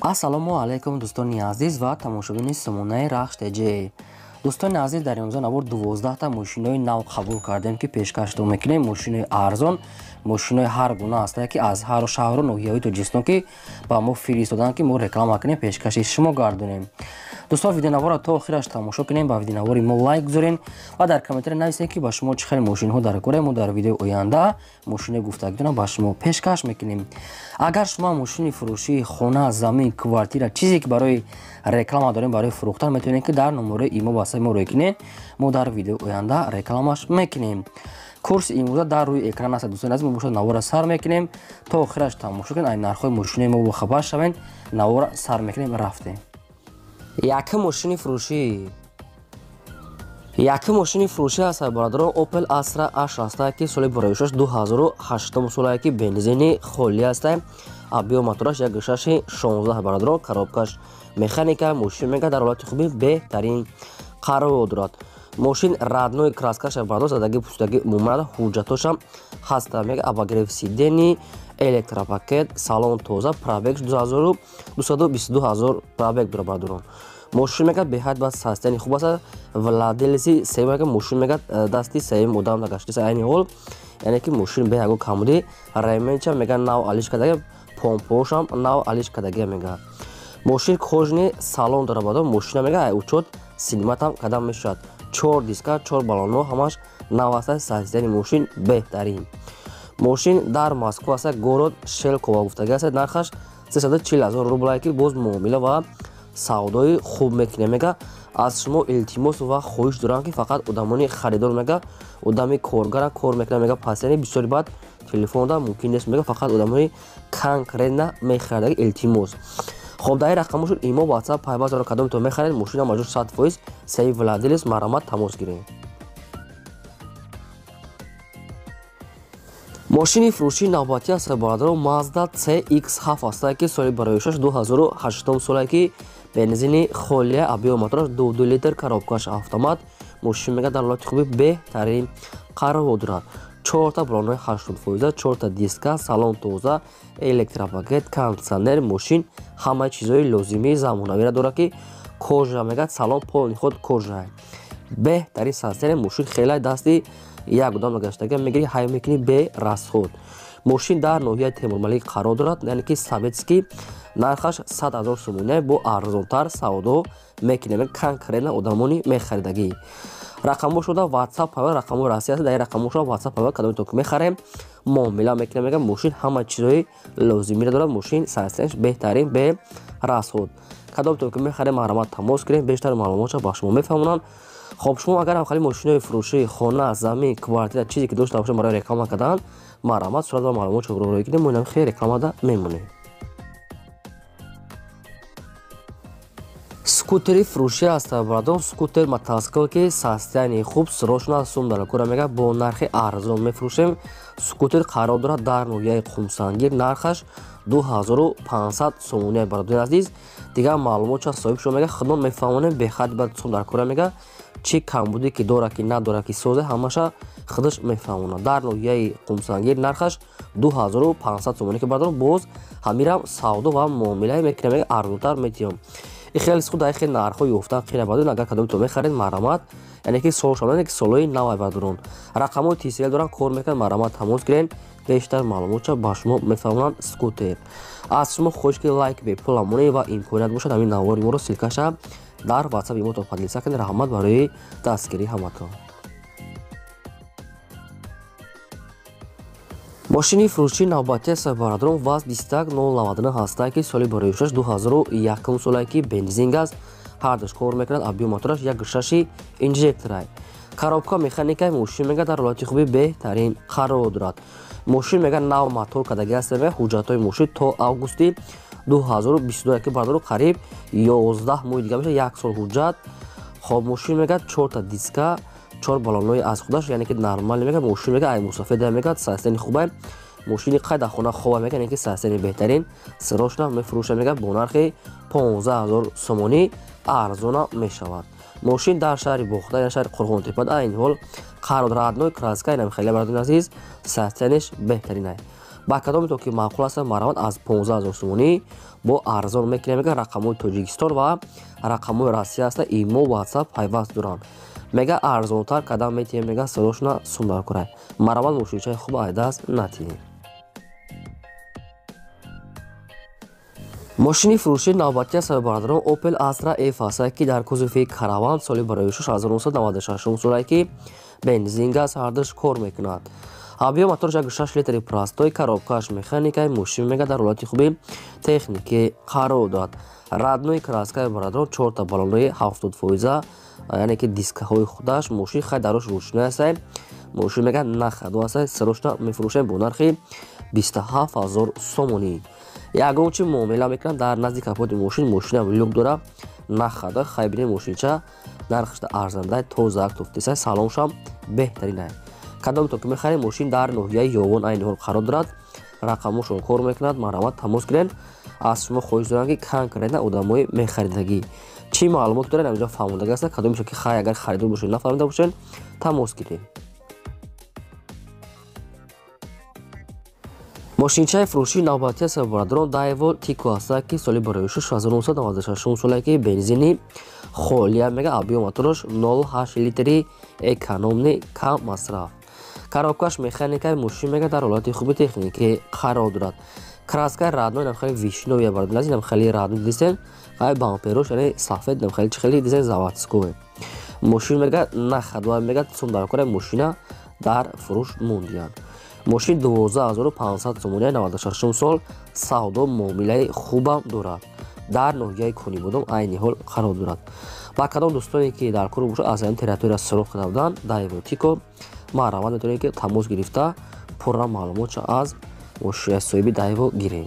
Ассалому алайкум, дӯстони азиз ва тамошобини сомонаи Рахш ТЖ. Дӯстони азиз, дар имрӯза навор 12 та мошинои нав қабул кардем, ки пешкаштон мекунем. Мошинои арзон, мошинои ҳар гуна ҳастанд, ки аз ҳар шаҳру ноҳияҳои Тоҷикистон ки ба мо фиристоданд, ки мо реклама кунем, пешкаши шумо гардонем. Дӯстон, видеонаворро то охираш тамошо кунем, ба видеонавори мо лайк гузорен ва дар комментария нависед, ки ба шумо чӣ хел мошинҳо дар кора. Мо дар видеои оянда мошинои гуфтагитона ба шумо пешкаш мекунем. Агар шумо мошини фурӯшии хона, замин, квартира, чизе ки барои реклама дорем, барои фурӯхтан, метавонед, ки дар номерои имо васаи мо рӯй кунед. Мо дар видеои оянда рекламаш мекунем. Курси имрӯза дар рӯи экран аст. Дӯстони азиз, мо бошад навора сар мекунем, то охираш тамошо кунед, ай нархҳои мошинои мо бохабар шавед. Навора сар мекунем, рафтем. Якум мошини фурӯшӣ, якум мошини фурӯшӣ аст, бародарон, Opel Astra H аст, ки соли бароишаш 2008 солае, ки бензини холӣ аст, объём мотораш 1,6 16, бародарон, коробкаш механика. Мошин мега дар ҳолати хуби беҳтарин қарор дорад. Мошин родной краскаш, бародар, задаги пустаги умуман, ҳуҷҷатошам ҳаста. Мега обогрев сидений, электропакет, салон тоза, пробег 222 ҳазор пробег дорад, бародарон. Мошин мега беҳад ба состояние хуб аст. Владелец и сеюм, мега мошин мега дасти сеюм одам нагаштиса айни ҳол, яъне ки мошин бе ягон камбудӣ. Ременча мега нав алиш кардага, помпошам нав алиш кардагия. Мега мошин кожаный салон дорад, бародарон. Мошина мега учёт снимать ам кардам мешавад. Чор диска, чор балонҳо ҳамаш нав аст. Состояние мошин беҳтарин. Мошин дар Москва аст, город Шелково гуфтаги аст. Нархаш 340 ҳазор рублае, ки боз муомила ва савдои хуб мекунем. Мега аз шумо илтимос ва хоҳиш дорам, ки фақат одамони харидор, мега одами коргара кор мекунад, мега пасяни бисёри баъд телефонда мумкин нест, мега фақат одамони конкретно мехаридаги, илтимос. Хоб, дар ин рақамҳо шуд имо, WhatsApp пайваст дора. Кадомето мехаред мошина, маҷбур 100% сеи владелец, марҳамат, тамос гиред. Мошини фурӯшии навбатӣ аст, бародарон, Mazda CX-7 аст, ки соли бароишаш 2008 солае, ки бензини холия, объём мотораш 2 литр, коробкаш автомат. Мошин мега дар ҳолати хуби беҳтарин қарор дорад. Чорта балонҳои 80%, чорта диска, салон тоза, электропакет, кондитсионер. Мошин ҳамаи чизҳои лозимии замонавиро дорад, ки кожа, мега салон полный худ кожа, беҳтарин состояние. Мошин хеле дасти як одам нагаштага, мегири, ҳай мекунӣ бе расход. Мошин дар ноҳияи Темурмалик қарор дорад, яъне ки Советский. Нархаш 100 ҳазор сомония, бо арзонтар савдо мекунем, конкретно одамони мехаридагӣ. Рақамҳо шуда WhatsApp пайва, рақамҳои Россия аст. Дар ин рақамҳо шуда WhatsApp пайва, кадоме ки мехарем, муомила мекунем. Мега мошин ҳама чизҳои лозимиро дорад. Мошин состояние ш беҳтарин, бе расход. Кадоме ки мехарем, марҳамат, тамос кунем, бештар маълумотша ба шумо мефаҳмонанд. Хоб, шумо агар ҳамхали мошинои фурӯшии хона, замин, квартира, чизе ки дошта бошед барои реклама кардан, марҳамат, сурат ва маълумотшо рӯй кунем, мо инам хеле рекламада мемонем. Скутери фурӯшӣ аст, бародарон, скутер, мотоцикл, ки состояние хуб, срочно сум дар кора, мега бо нархи арзон мефурӯшем. Скутер қарор дорад дар ноҳияи Қумсангир, нархаш 2500 сомония. Бародари азиз, дигар маълумот ча соҳиб шумо мега худмон мефаҳмонем. Бехад бад сум дар кора, мега чӣ камбудӣ ки дорад, ки надорад, ки созе, ҳамаша худаш мефаҳмонад. Дар ноҳияи Қумсангир нархаш 2500 сомония, ки бародарон, боз ҳамирам савдо ва муомилае мекунем, мега арзонтар метиҳам. И хеле худ дар хеле нархҳо ёфтан қина, бародарон. Агар кадомето мехаред, марҳамат, яъне ки сол шаванд, ки солҳои навай, бародарон, рақамҳои TCL доранд, кор мекунанд, марҳамат, тамос гиред, бештар маълумотша ба шумо мефаҳмонанд. Скутер. Аз шумо хоҳиш, ки лайк бепул амонед ва имконият бошад, ҳамин навори моро ссылка ша дар WhatsApp имо поделиться кунед. Раҳмат барои дастгирии ҳаматон. Мошини фурӯшии навбатӣ аст, бародарон, ВАЗ 21099 ҳастае, ки соли бароишаш 2001 солае, ки бензин, газ ҳардуш кор мекунад, объём мотораш 1,6 инжекторай, коробка механикаи. Мошин мега дар ҳолати хуби беҳтарин қарор дорад. Мошин мега нав мотор кардаги аст. Мега ҳуҷҷатҳои мошин то августи 2022, ки бародаро, қариб 11 моҳи дига мешавад як сол ҳуҷҷат. Хоб, мошин мега чорта диска, чор балонҳои аз худаш, яъне ки нормал. Мега мошин мега ай мусофир мега состояние хубай. Мошини қай дар хона хоба, мега, яъне ки состояние беҳтарин. Срочно мефурӯша, мега бо нархи 15 ҳазор сомонӣ арзона мешавад. Мошин дар шаҳри Бохта, яъне шаҳри Қурғонтепа айни ҳол қарор, родной краска. Инам хеле, бародарони азиз, состояние ш беҳтаринай. Ба кадоме то ки маъқул аст, марҳамат, аз 15 000 сомонӣ бо арзон мекунем. Мега рақамҳои Тоҷикистон ва рақамҳои Россия аста, имо, WhatsApp пайваст доранд. Мега арзонтар кадам метиҳем, мега садошона сум даркорай. Марҳамат, мошинчаи хуб айдаст натиҳем. Мошини фурӯшии навбатӣ аст, бародарон, Opel Astra F аст, ки дар кузови Караван, соли барои 1996 солае, ки бензин, газ ҳардуш кор мекунад. Объём моторш 1,6 литри простой, коробкаш механикаи. Мошин мега дар ҳолати хуби техникӣ қарор дорад. Родной краскаи, бародарон, чорта баллонои 70%, яъне ки дискаҳои худаш. Мошин хай дарош рӯшнои аст. Мошин мега на ходу аст. Срочно мефурӯшем бо нархи 27 000 сомонӣ. Ягон чи муомила мекунад дар назди капоти мошин. Мошинам люк дора, на хода. Хай бинем, мошинча нархашда арзандай, тозаак туфтиса, салоншам беҳтаринай. Кадом то ки мехарем, мошин дар ноҳияи Ёвон айни ҳол қарор дорад, рақамошон кор мекунад, марҳамат, тамос гирен. Аз шумо хоҳиш дорам, ки конкретно одамои мехаридагӣ чӣ маълумот доред, ҳаминҷо фаҳмондагӣ аст. Кадомешо ки хай агар харидор бошед, нафаҳмида бошед, тамос гиред. Мошинчаи фурӯшии навбатӣ аст, бародарон, Дайво Тико аст, ки соли барои 1996 соле, ки бензини холия. Мега объём мотораш 0,8 литри, экономный, кам масраф, коробкаш механикаи. Мошин мега дар ҳолати хуби техникӣ қарор дорад. Краска родной, нам хеле вишнёвый, бародарон, нам хеле родной дидем. Ай бамперош, яъне сафед, нам хеле хеле дидем, заводской. Мошин мега на ходу, мега сум дар кора. Мошина дар фурӯш мондиянд. Мошин 12 500 сомони, 96 сол. Савдо муомилаи хубам дорад. Дар ноҳияи Конибодом айни ҳол қарор дорад. Ба кадом дӯстоне ки дар кор бошад, аз ҳамин территория суроғ карда буданд Дайво Тико, марҳамат, метавонед ки тамос гирифта, пурра маълумотша аз соҳиби Дайво гирем.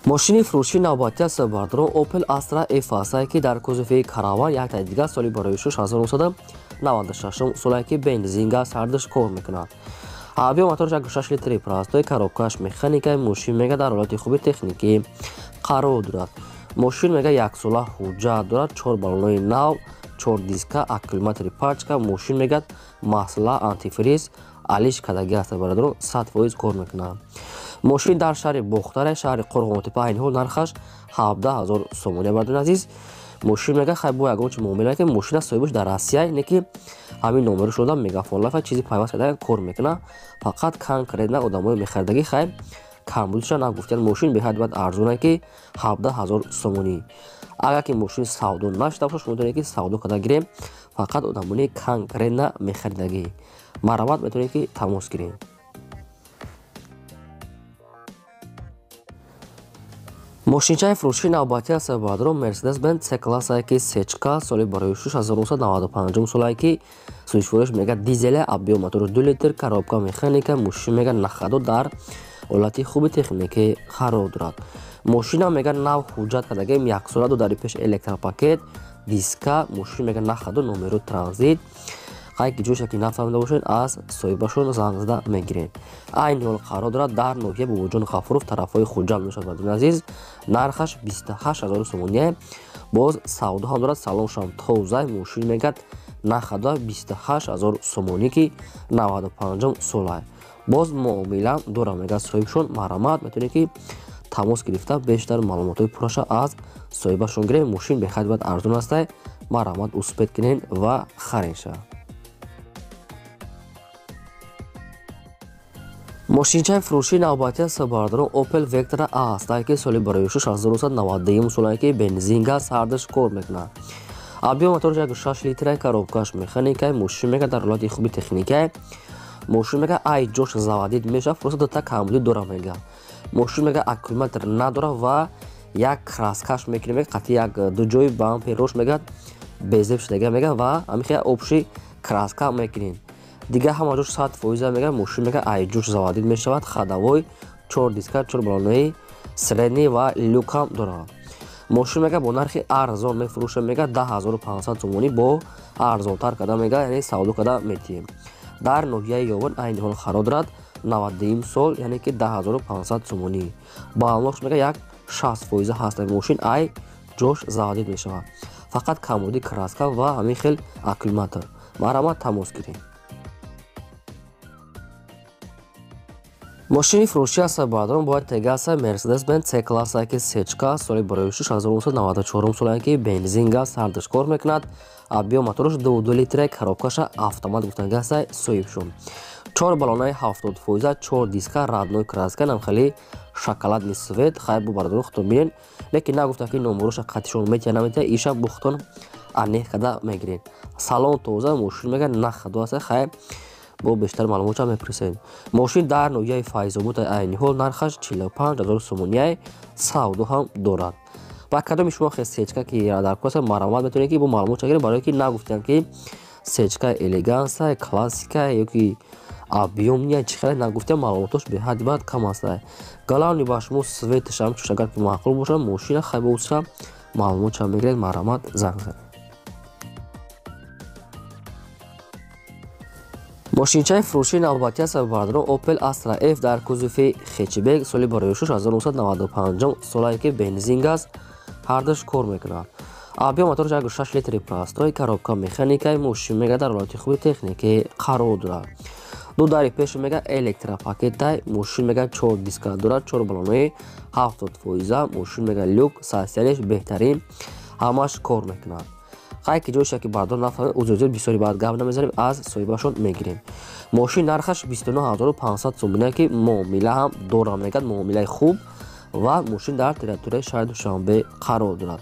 Мошини фурӯшии навбатӣ аст, бародарон, Opel Astra F аст, ки дар кузови Караван, яктаи дигар, соли барои 1996 соле, ки бензин, газ ҳардуш кор мекунад. Объём моторш 1,6 литри простой, коробкаш механикаи. Мошин мега дар ҳолати хуби техникӣ қарор дорад. Мошин мега яксола ҳуҷҷат дорад, чор баллонои нав, чор диска, аккумулятори пачка. Мошин мегӯяд масла, антифриз алиш кардагӣ аст, бародарон, 100% кор мекунад. Мошин дар шаҳри Бохтаре, шаҳри Қурғонтепа. Айни ҳол нархаш 17 000 сомони, бародарони азиз. Мошин мега хай бо ягон чи муомила ки мошина соҳибаш дар Россия, не ки ҳамин номеро шуда, мегафон лафа чизи пайваст карда кор мекунад. Фақат конкретно одамои мехаридагӣ хай камбудиша нагуфтиянд. Мошин беҳад бояд арзона, ки 17 000 сомонӣ. Агар ки мошин савдо нашуда бошад, шумо метавонед ки савдо карда гирем. Фақат одамони конкретно мехаридагӣ, марҳамат, метавонед ки тамос гирем. Мошинчаи фурӯшии навбатӣ аст, бародарон, Мерседес Бенз С классае, ки сечка, соли барои 1995 солае, ки сӯзишвориш мега дизеле, объём мотори 2 литр, коробка механика. Мошин мега на ходу, дар ҳолати хуби техникӣ қарор дорад. Мошина мега нав ҳуҷҷат кардагим, яксола ду дари пеш, электропакет, диска. Мошин мега на ходу, номеру транзит. Қай ки ҷоша ки нафаҳмида бошед, аз соҳибашон занг зада мегирем. Айни ҳол қарор дорад дар ноҳияи Бобоҷон Ғафуров, тарафҳои Хуҷанд мешавад, бародарони азиз. Нархаш 28 000 сомония. Боз савдо ҳам дорад, салоншам тоза. Мошин мегӯяд на ходу, 28 000 сомонӣ, ки 95 сола. Боз муомила дорам, мегӯяд соҳибшон. Марҳамат, метавонед ки тамос гирифта, бештар маълумотҳои пурраша аз соҳибашон гирем. Мошин бехайд бояд арзон астай. Марҳамат, успеть кунед ва харен ша. Мошинчаи фурӯшии навбатӣ аст, бародарон, Opel Vectra A аст, ки соли барои 1992 солае, ки бензин, газ ҳардуш кор мекунад. Объём моторш 1,6 литра, коробкаш механикай. Мошин мега дар ҳолати хуби техникай. Мошин мега ай ҷош заводить мешавад, просто дута камбудӣ дора. Мега мошин мега аккумулятор надора ва як краскаш мекунем, мега қатъи як ду ҷои бамперош мега безеб шудага, мега ва ҳамихе общий краска мекунем. Дигар ҳама ҷош 100%. Мега мошин мега айҷош заводить мешавад, ходовой, чор диска, чор баллонои средний ва люкам дорад. Мошин мега бо нархи арзон мефурӯшам, мега 10 500 сомонӣ бо арзонтар карда, мега яъне савдо карда метиҳем. Дар ноҳияи Ёвон айни ҳол қарор дорад, 92 сол, яъне ки 10 500 сомонӣ. Баллош мега як 60% ҳаст. Мошин ай ҷош заводить мешавад, фақат камбуди краска ва ҳамин хел аккумулятор. Марҳамат, тамос гирем. Мошини фурӯшӣ аст бародарон, бояд тега аст Mercedes-Benz C-класса ки сечка соли 1994 соле ки бензин газ ҳардуш кор мекунад. Объем мотораш 2.2 литра, коробкаша автомат гуфтанги аст соҳиб шуд. 4 баллонаи 70%, 4 диска, родной краска, нам хеле шоколадный цвет. Хай бу бародарон худтон бинен, лекин нагуфта ки номероша қатишон метия наметия, иша бу худтон анеҳ када мегирен. Салон тоза, мошин мега нахадо аст, хай бо бештар маълумотша мепурсед. Мошин дар ноҳияи Файзобод айни ҳол нархаш 45 000 сомонияи, савдо ҳам дорад. Ба кадоми шумо хе сечка ки дар кор марамат метавонед ки бо маълумотша гиред, барое ки нагуфтем ки сечка элеганса, классика ёки объёмния чӣ хеле нагуфтем, маълумотош беҳадди баъд кам аст. Главный ба шумо цветаш ҳамчуш агар ки маъқул бошад мошина, хай бо уша маълумотша мегиред, марамат занг занед. Мошинчаи фурӯшии навбатӣ аст бародарон Opel Astra F дар кузови хэтчбек соли 1995 солае ки бензин газ ҳардуш кор мекунад. Объем мотораш 1.6 литри простой, коробка механикаи, мошин мега дар ҳолати хуби техникӣ қарор дорад. Ду дари пеш мега электропакетай, мошин мега 4 диска дорад, 4 баллонаи 70%, мошин мега люк, состоянияш беҳтарин, ҳамаш кор мекунад. Хай ки ҷойша ки бардор нафаҳмед, узр бисёри баъд гап намезанем, аз соҳибашон мегирем. Мошин нархаш 29 500 сомония ки муомила ҳам дорам мегӯяд, муомилаи хуб ва мошин дар территорияи шаҳри Душанбе қарор дорад.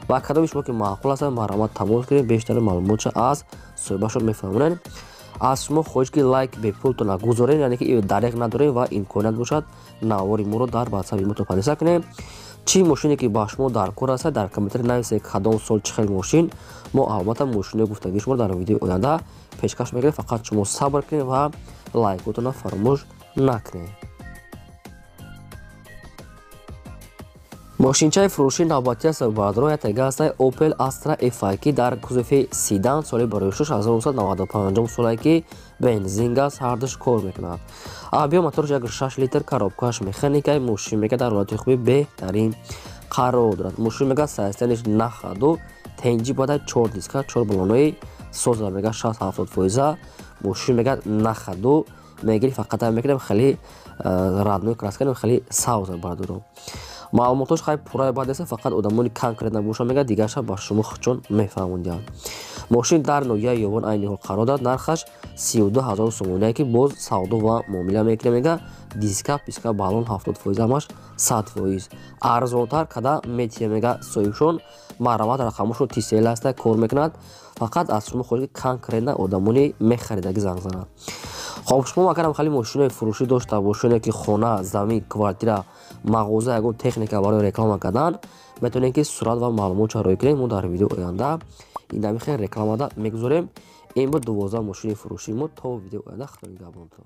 Ба кадоми шумо ки маъқул аст, марҳамат тамос кунед, бештари маълумотша аз соҳибашон мефаҳмонед. Аз шумо хоҳиш ки лайк бепултона гузорем, яъне ки дареғ надорем ва имконият бошад навори моро дар ватсапи мо поделиться кунем. Чӣ мошине ки ба шумо дар кор аст, дар комментари нависед кадом сол чӣ хел мошин, мо албатта мошинои гуфтагии шуморо дар видеои оянда пешкаш мекунем. Фақат шумо сабр кунед ва лайкотонро фаромӯш накунед. Мошинчаи фурӯшии навбатӣ аст бародарон, як тега аст Opel Astra F ки дар кузови седан соли 1995 соле ки бензин газ ҳардуш кор мекунад. Объем мотораш 1.6 литр, коробкааш механикаи, мошин мега дар ҳолати хуби беҳтарин қарор дорад. Мошин мега состоянияш нахаду тенҷи бада, 4 диска, 4 баллонаи соза мега 60-70%, мошин мега нахаду мегири, фақат мекунем хеле родной краска, хеле савза бародарон. Маълумотош хай пурраи бад нест, фақат одамони конкретно боша мега, дигарша ба шумо худшон мефаҳмондиҳанд. Мошин дар ноҳияи Ёвон айни ҳол қарор дорад, нархаш 32 000 сомоние ки боз савдо ва муомила мекунем мега, диска писка баллон 70%, ҳамаш 100%. Арзонтар када метия мега соҳибшон, марҳамат рақамошон тисел аста кор мекунад. Фақат аз шумо хоҳиш ки конкретно одамони мехаридаги занг занад. Хоб, шумо агарам хеле мошинои фурӯшӣ дошта бошед, ки хона, замин, квартира, мағоза, ягон техника барои реклама кардан, метавонед ки сурат ва маълумотша рӯй кунед, мо дар видеои оянда ин ҳамин хел рекламада мегузорем. Ин буд 12 мошини фурӯшии мо. То видеои оянда, худо нигаҳбонтон.